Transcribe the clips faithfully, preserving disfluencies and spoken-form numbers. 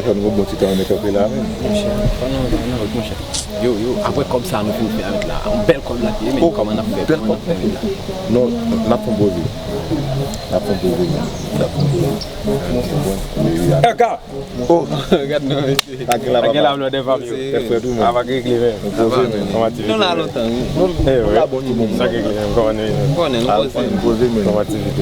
Fò n gon bon ti tan ann kanpe la menm. Monchè, fò nou ann wout, monchè. Yo, yo, apre kòb sa nou fin fè avèk la, yon bèl kòb la te ye, men kòman n ap fè, kòman n ap fè la? Non, n ap fè yon poze. N ap fè yon poze, men. N ap fè yon poze. Eka! Oh! Gad non, mesye. Pa gen la, papa. Pa gen la, non, devan yo. Tèt frèt ou menm. A pa regle, men. Nou poze, men. Kòman aktivite? Nou la lontan, wi. Nou la bon ti moman. Sa regle, men. Kòman nou ye, men? Konnen, nou poze. Nou poze, men. Kòman aktivite?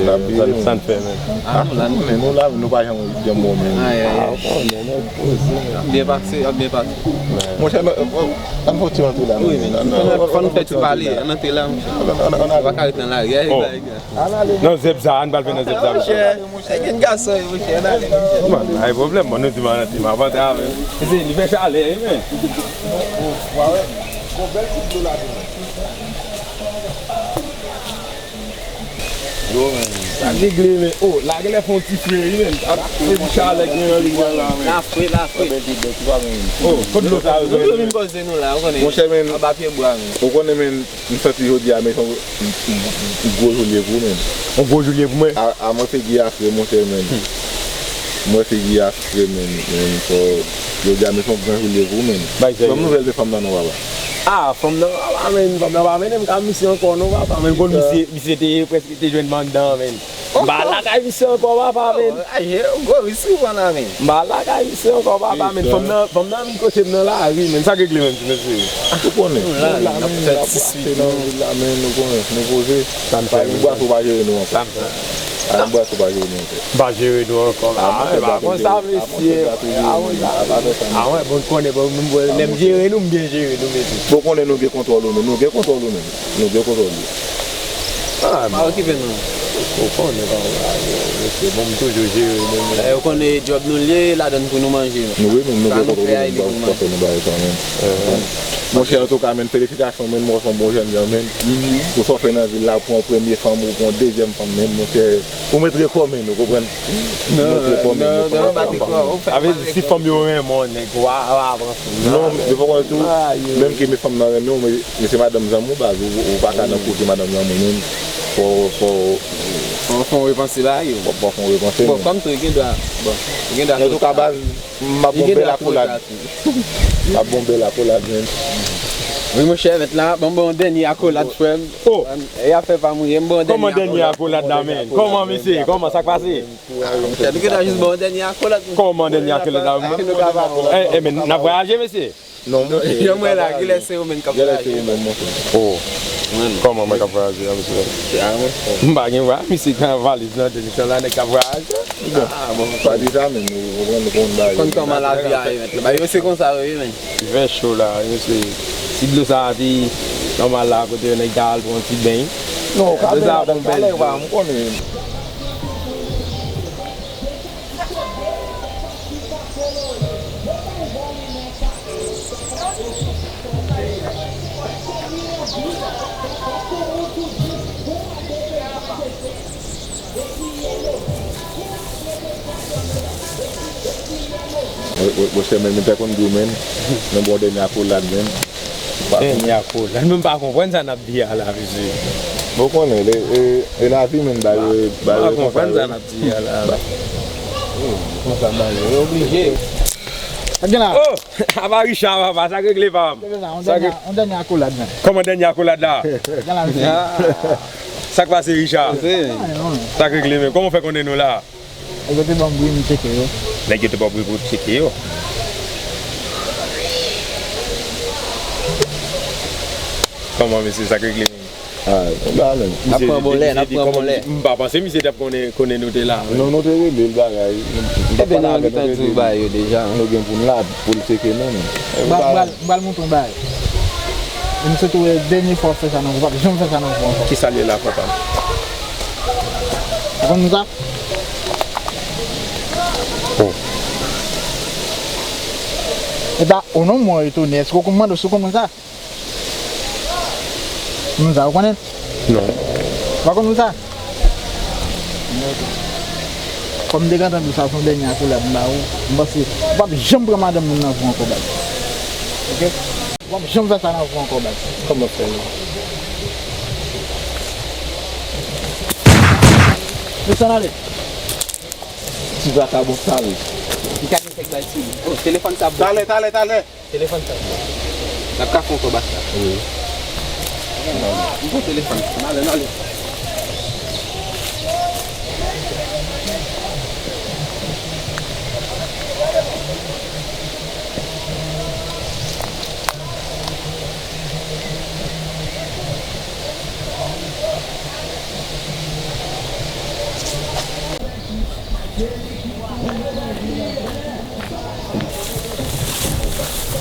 Sa n fè, men? Ah, nou la, nou. Men nou la, nou pa janm, janm bon, men. Ay, ay, ay. Ah, konnen, nou poze, men. Ap byen pase, ap byen pase. Monchè, ann fè yon ti rantre la. Wi, men. Fò n fè ti pale, ann antre la, monchè. Ann, ann, ann ale. Pa ka ret nan lari, ay, bagay. Nan zèb sa, ann pral fè nan zèb sa. Monchè, e gen gason yo, monchè, ann ale, monchè. Man, ay pwoblèm, man, nou di man nan ti man, avan ta, men. Se li fè chalè, wi, men. Yo, men. Sa regle, men. Oh, la genlè fè yon ti fre, wi, men. Ap fè ti chalè gen nan limyè la, men. La fre, la fre. Oh, kot dlo sa yo? Nou vin poze nou la, ou konnen. Monchè, men. Anba pye bwa, men. Ou konnen, men. M santi jodi a, men se yon gwo jou l ye pou ou menm. Yon gwo jou l ye pou mwen? A, a mwen figi a fre, monchè, men. Mwen figi a fre, men, men, fò, jodi a, men se yon gran jou l ye pou ou menm. Bay sèye. Ban m nouvèl de fanm nan non, papa. Ah, fanm nan, papa, men, fanm nan pa mennen m ka misye ankò non, papa, men, konn misye, misye te prèske te jwenn m anndan, men. M pa lakay misye ankò, papa, men. Ay, gwo risk ou pran la, men. M pa lakay misye ankò, papa, men. Fanm nan, fanm nan vin kote m nan lari, men. Sa k regle menm, ti mesye? Ou konnen. Nou la, men, n ap fè ti swit nou. Nan vil la, men, nou konnen, nou poze. Sa n fè, men. Bwaso pa jere nou ankò. Sa n fè. Bwaso pa jere nou ankò. Pa jere nou ankò. Ah, e pa konsa, mesye. Ah, wè, bon, konnen, bon, lè m jere nou, m byen jere nou, mesye. Bon, konnen nou gen kontwòl ou, men. Nou gen kontwòl ou, men. Nou gen kontwòl ou. Ah, pa okipe nou. Ou konnen kòman bagay yo, mesye, bon, m toujou jere nou, men. Ou konnen djòb nou l ye, ladann pou nou manje. Nou, wi, men nou gen kontwòl, men nou pa fè nou bagay sa, men. Monchè, antouka, men, felisitasyon, men, mwen se yon bon jèn jan, men. Pou sa w fè nan vil la, pou yon premye fanm ou pou yon dezyèm fanm, men, monchè, ou met rekò, men, ou konprann? Ou met rekò, men, ou konprann? Sa vle di, si fanm yo renmen yon nèg, w a, w a pran fanm nan. Non, men fò konnen tou, menm ke men fanm nan renmen w, men, men se madanm zanmi w, baz, ou, ou pa ka nan kote madanm zanmi w, men, fò, fò, fò, fò w repanse bagay yo. Fò, fò w repanse, men. Bon, fanm tou, gen dwa, bon, gen dwa. Antouka, baz, m ap bon bèl akolad. M ap bon bèl akolad, men. Wi, monchè, mèt la, ban m bon dènye akolad, frè m. Oh! E afè pa mouye, m bon dènye akolad. Kòman dènye akolad la, men? Kòman, mesye? Kòman, sa k pase? Monchè, nou gentan jis bon dènye akolad. Kòman dènye akolad la? Eh, eh, men, n ap vwayaje, mesye? Non, monchè. Jan mwen la, genlè se ou menm k ap vwayaje. Oh. Kòman mwen k ap vwayaje a, mesye? M pa gen vwa, misye gen valiz nan de misyon la, nèg k ap vwayaje. Bon, pa di sa, men nou, nou konn, nou konn bagay. Konn kòman lavi a ye, mèt. Bagay yo se konsa yo ye, men. Li fè cho la, yo se, ti dlo sa a te nòmal la, kote yo nèg ta al pran ti beny. Non, ou ka beny avèk talè, m konnen. Monchè, men, m te konn di w, men, nan bon dènye akolad, men. Dènye akolad, men m pa konprann sa n ap di a la, mesye. Bon, ou konnen, e, e, e lavi, men, bagay yo, bagay yo konsa, wi. Di a la. Oh, konsa bagay yo oblije. Sa gen la? Oh! Apa Richard, papa, sa k regle, pa m? Sa gen yon dènye akolad, men. Kòman dènye akolad la? Gen la, mesye. Sa k pase, Richard? Sa k regle, men? Kòman w fè konnen nou la? Nèg yo te ban m bri, m tcheke yo. Nèg yo te ban w bri pou w tcheke yo? Kòman, mesye, sa k regle, men? Ah, la menm. N ap pran bon lè, n ap pran bon lè. M pa panse misye t ap konnen, konnen nou te la. Non, nou te rele l bagay. Ebyen, nou gentan di w bagay yo deja. Nou gen pou n la, pou l tcheke nou, men. M pral, m pral, m pral montre w bagay. E m swete w dènye fwa w fè sa nan vi w, w p ap janm fè sa nan vi w ankò. Kisa l ye la, papa? Ou konn sa? Oh. E pa, o non, mwen etone. Èske w konn mande w si w konn sa? Moun sa, ou konnen? Non. Ou pa konn moun sa? Kòm m te gentan di w sa se yon dènye akolad m ba ou, m panse ou p ap janm pran madanm moun nan pou ankò, baz. Oke? Ou p ap janm fè sa nan pou ankò, baz. Kòman fè, non? Desann ale. Ti vakabon sal. Li ka gen Oh, telefòn sa bon. Talè, talè, talè. Telefòn sa bon. N ap ka fè yon kòb ak sa. Wi. M pran telefòn. M ale, m ale.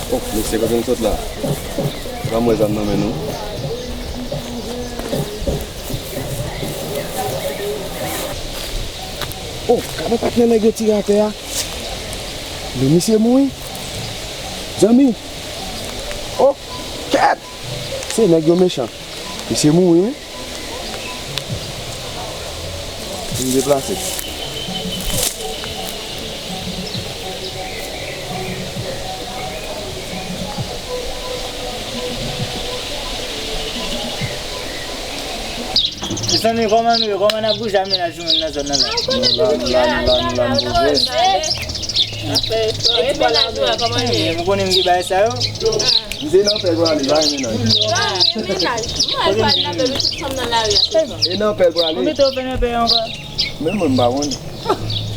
Oh, mesye, kote nou sot la? Ban m wè zam nan men nou. Oh, gade patnè nèg yo tire atè a. Men misye mouri. Zanmi. Oh, kèt! Se nèg yo mechan. Misye mouri, wi. Vin deplase. Mezanmi, kòman nou ye? Kòman n ap bouje a mennaj ou menm nan zòn nan la? Nou la, nou la, nou la, nou la, nou bouje. E ti mennaj ou a, kòman l ye? Mwen konnen m gen bagay sa yo. M se nan pèl pral li, pa gen mennaj. Mennaj. Mwen al pale nan bebe tout fanm nan lari a se sa. E nan pèl pral li. Ou mete w fè nan pèl ankò? Menm mwen m pa konnen.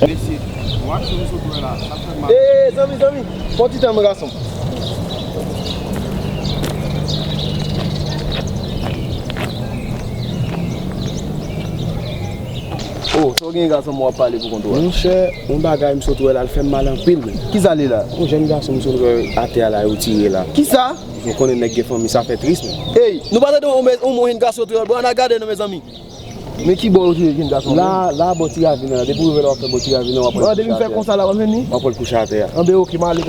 Mesye, w ap sou sou la, sa fè mal. Eh, zanmi, zanmi, fè yon ti tan mwen gason. Oh, sa w gen gason mwen w ap pale pou kont ou a? Monchè, yon bagay m sot wè la, l fè m mal anpil menm. Kisa l ye la? Yon jèn gason m sot wè atè a la, yo tire la. Kisa? Ou konnen nèg gen fanmi, sa fè tris menm. Ey, nou pa tande yon, yon, yon jèn gason trè, bon, ann al gade non, mezanmi. Men ki bò yo tire jèn gason menm? La, la, bò ti ravin nan, depi w rive la, w ap fè bò ti ravin nan, w ap wè l kouche atè a. Depi m fè konsa la, w ap jwenn li? W ap wè l kouche atè a. Anben, oke, m ale.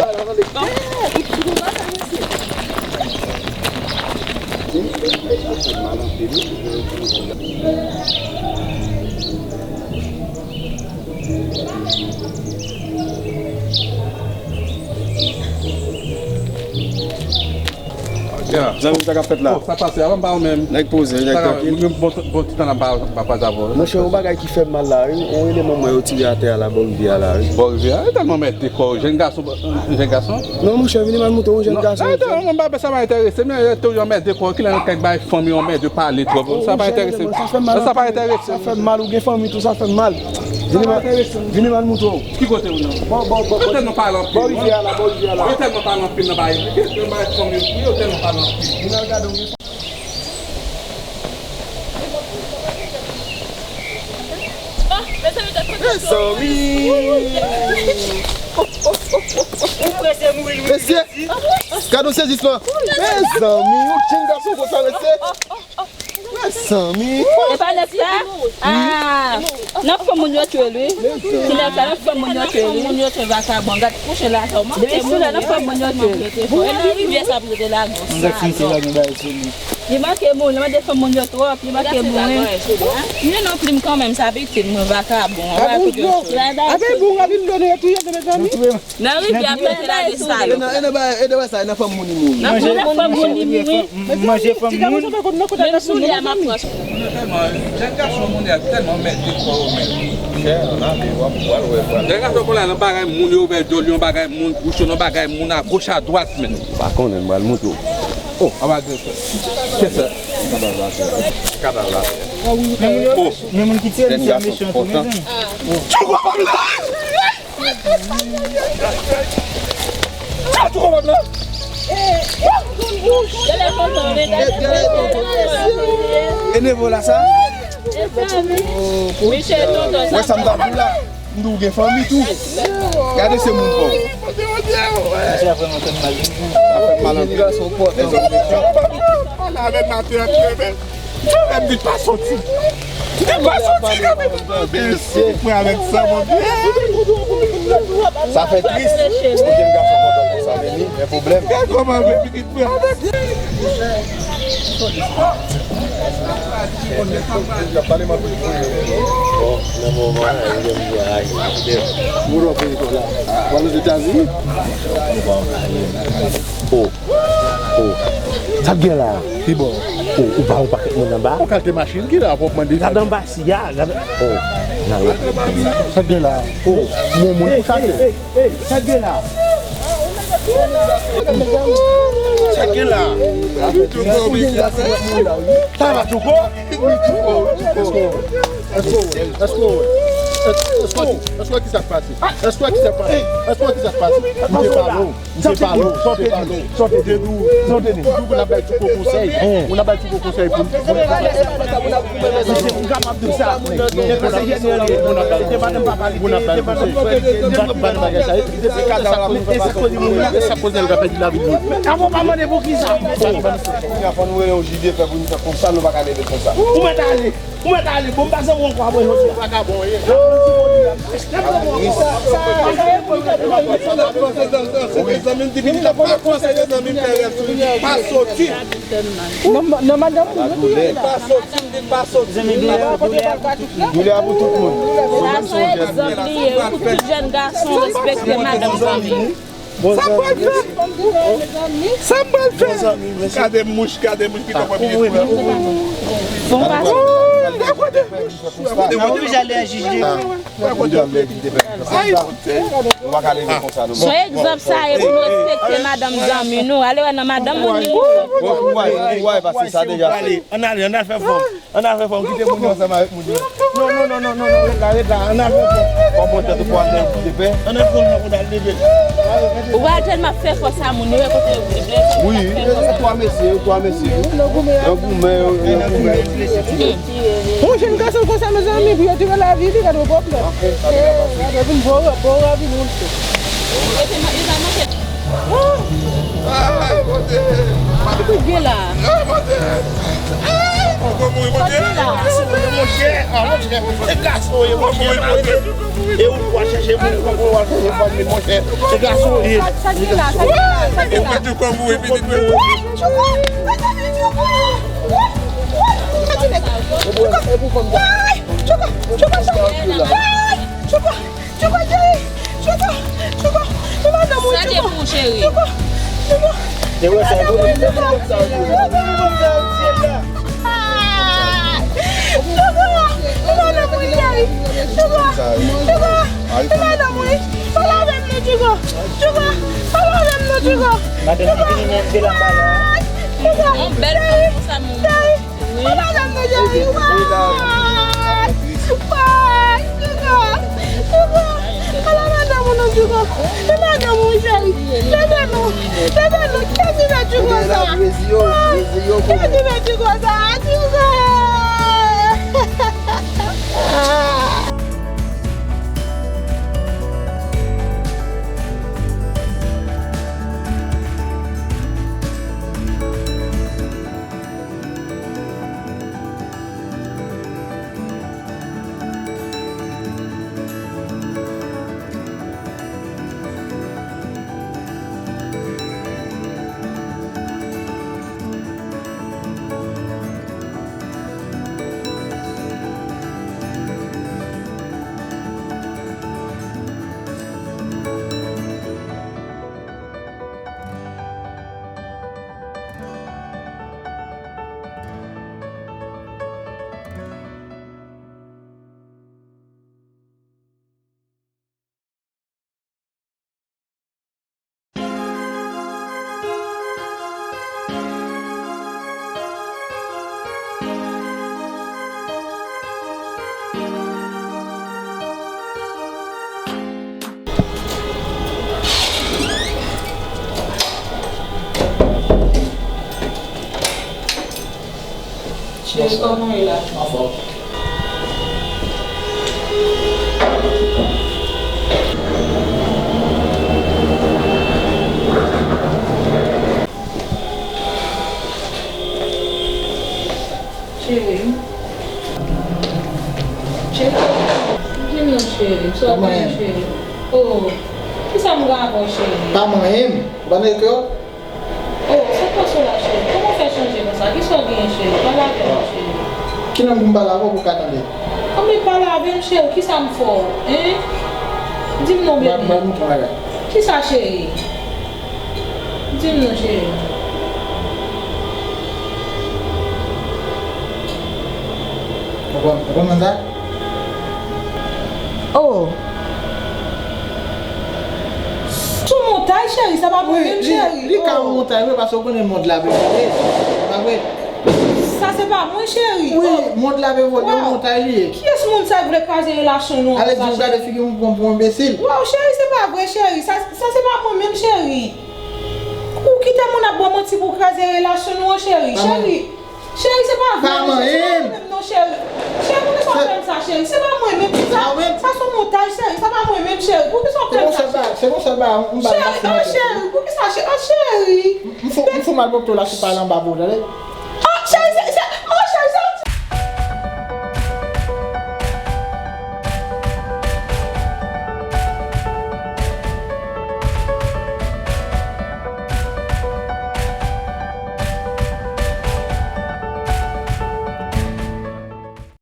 Zanmi m, sa k ap fèt la? Oh, sa pase, avan m ba ou menm. Nèg poze, nèg trankil. Bon, bon ti tan la m pa, m pa kwaze avè w. Monchè, yon bagay ki fè m mal la, wi. Yon eleman mwen yo tire atè a la, bò rivyè a la, wi. Bò rivyè a? Ou tèlman mèt de kò, jèn gason, jèn gason. Non, monchè, vini m al montre w, yon jèn gason. Non, non, mwen pa, sa pa enterese m, yo toujou anmède kò, kilè nan kèk bagay fanmi anmède pale twòp, sa pa enterese m. Sa pa enterese m. Sa fè m mal, ou gen fanmi tou, sa fè m mal. Vini m al, vini m al montre w. Ki kote ou nan? Bò, bò, bò, yo tèlman pale anpil. Bò rivyè a la, bò rivyè a la. Yo tèlman pale anpil nan bagay, nan bagay fanmi yo, yo tèlman pale anpil. Vin al gade w gen fanmi. Mezanmi! Mesye! Gade yon sezisman! Mezanmi, yon jèn gason konsa, mesye! Mezanmi! E pa nèg sa? Ah! Nan fanm moun yo twe l, wi. Ti nèg sa, nan fanm moun yo twe l, wi. Moun yo twe vakabon, gad kouche la, sa w manke. Depi sou la, nan fanm moun yo twe l. E nan rivyè sa pou yo te lage w sa. Mwen gad si se la gen bagay sou li. Li manke moun, li mande fanm moun yo twòp, li manke moun. Mwen non plim kanmenm, sa pitit mwen vakabon. Ape boug ap vin do nou yo touye, mezanmi. Nan rivyè ap yo te lage sa yo. E nan, e nan bagay, e nan bagay sa, e nan fanm moun li mouri. Nan fanm moun li mouri. Manje fanm moun. Menm soulye a m ap pran. Moun yo tèlman, jèn gason moun yo tèlman mèt de kò yo menm. Jèn gason konn al nan bagay moun yo ouvè dyòl yo, nan bagay moun bouch yo, nan bagay moun agoch adwat menm. Pa konnen, m pral montre w. Oh, aba direktè. Kèt sa. Kadav la. Kadav la. Men moun yo, men moun ki tire li se mechan tou, mezanmi. Sa tou kòmand lan. E nevo la sa. Wè sa m t ap di w la. M di w gen fanmi tou. Gade se moun pa w. Sa fè m mal anpil. Pale avèk Matye antre men. Mwen di pa soti. Di pa soti kanmenm. Mwen avèk sa, mon Dieu. Sa fè tris. Yon jèn gason kontan konsa, men li gen pwoblèm. Gad kòman mwen pitit mwen avèk. N ap pale m ap bon, nan moman an, yo gen pou aji. Moun w ap vini la. W al Ozetazini? Oh. Sa k gen la? Ki bò? O, ou pa yon pakèt moun anba? Yon kalite machin ki la pou w mande sa? Gad anba si a, gad. O, nan la. Sa k gen la? O, moun, moun pou chache. Ey, ey, sa k gen la? Sa k gen la? Sa va, Tchouko? Tchouko, Tchouko. Èske w wè? Èske w wè? Èske w wè ki sa k pase? Èske w wè ki sa k pase? Èske w wè ki sa k pase? M te pale w. M te pale w. M te pale w. M te di w. M te di w pou n ap bay Tchouko konsèy. Pou n ap bay Tchouko konsèy pou, pou n ap bay. Misye, ou kapab di sa. Mesye jeneral, se te madanm papa li, se te madanm papa li. Ban, ban bagay sa, e, e se kote moun nan. E sa koze l ka pèdi lavi l. Avan w pa mande pou ki sa. Kounye a fò nou rele yon jij de pè pou nou fè konsa, nou pa ka leve konsa. Ou mèt ale. Ou mèt ale, bon, m pa zanmi w ankò apre jodi a. Vagabon, ye. Zanmi m di, li pa konseye zanmi m fè rèv sou li. Pa soti. Non, non, madanm, ou pa soti, m di pa soti. Doulè a pou tout moun. Sa se egzanp li ye wi, pou tout jèn gason respekte madanm zanmi. Sa m pral fè? Sa m pral fè? Gade mouch, gade mouch ki poko byen fre. Bon, pa. Gade mouch. Gade mouch. Ay, kote. Nou pa ka leve konsa, nou. Se yon egzanp sa ye pou nou respekte madanm zanmi nou. Ale wè nan madanm moun li. Ou wè, ou wè, paske sa deja fèt. Ann ale, ann al fè fòm. Ann al fè fòm, kite moun yo ansanm avèk moun yo. Non, non, non, non, non, non, ret la, ret la, ann al fè fòm. Fò mwen tèt ou pou al nan de pè. Ann al fè fòm, ann al leve. Ou wè tèlman ap fè fòs a moun yo, e kote yo blese. Wi, yo twa mesye, yo twa mesye. Yo goumen, yo, yo goumen. Yon jèn gason konsa, mezanmi, pou yo tire lavi li, gade yon pwoblèm. Gade, vin bon, bon, bon, vin bon. Ay, Bondye. Sa k gen la? Ay, Bondye. Ay, Bondye. Sa k gen la? Monchè, ah, monchè, se gason ye, monchè. E ou pou al chèche moun, ou pou al chèche fanmi, monchè. Se gason ye. Sa, sa k gen la? Sa k gen la? Sa k gen la? Ou mete kò w, ou epi di. Tchouko! Tchouko! Tchouko! Tchouko! Tchouko! Tchouko! Tchouko! Tchouko, cheri. Tchouko, Tchouko, se madanm ou, Tchouko. Tchouko, Tchouko. Tchouko, Tchouko, se madanm ou, cheri. Tchouko, Tchouko, se madanm ou. Pale avè m non, Tchouko. Tchouko, pale avè m non, Tchouko. Tchouko, cheri. Cheri. Ou pa janm manje anyen, wa! Wa! Tchouko! Tchouko! Ala madanm ou non, Tchouko! E madanm ou, cheri! Tande nou! Tande nou! Kiyès ki fè Tchouko sa? Wa! Kiyès ki fè Tchouko sa? Tchouko! Cheri, kòman w ye la? Anfòm. Cheri. Cheri. Di m non, cheri. Sa w gen, cheri? Oh, kisa m gen avè w, cheri? Pa manyen m. Ou pa nan ekri w? Oh, sa k pase w la, cheri? Kòman w fè chanje konsa? Kisa w genyen, cheri? Pale avè m, cheri. Ki nan pou m pale avè w pou w ka tande? Anben, pale avè m, cheri. Kisa m fè w, en? Di m non, bebe. Kisa, cheri? Di m non, cheri. Ou konprann sa? Oh. Sou montay, cheri, sa pa mwen menm, cheri. Li ka yon montay, wi, paske ou konnen mond la vle vole. Pa vre? Sa se pa mwen, cheri. Wi, mond la vle vole, yon montay li ye. Kiyès moun sa k vle kraze relasyon nou? Ale di ou gade figi m pou yon enbesil. Waw, cheri, se pa vre, cheri. Sa, sa se pa mwen menm, cheri. Ou kite moun ap ba w manti pou kraze relasyon nou an, cheri. Cheri, cheri, se pa vre. Pa mwen menm. Non, cheri. Cheri, poukisa w fè m sa, cheri? Se pa mwen menm ki sa. Sa se yon montay, cheri. Sa pa mwen menm, cheri. Poukisa w fè m sa, cheri? Se konsa ba, m ba Cheri, oh, cheri, poukisa, cheri? Oh, cheri. M fou, m fou mal pwòpte w la sou pale anba pou w, tande?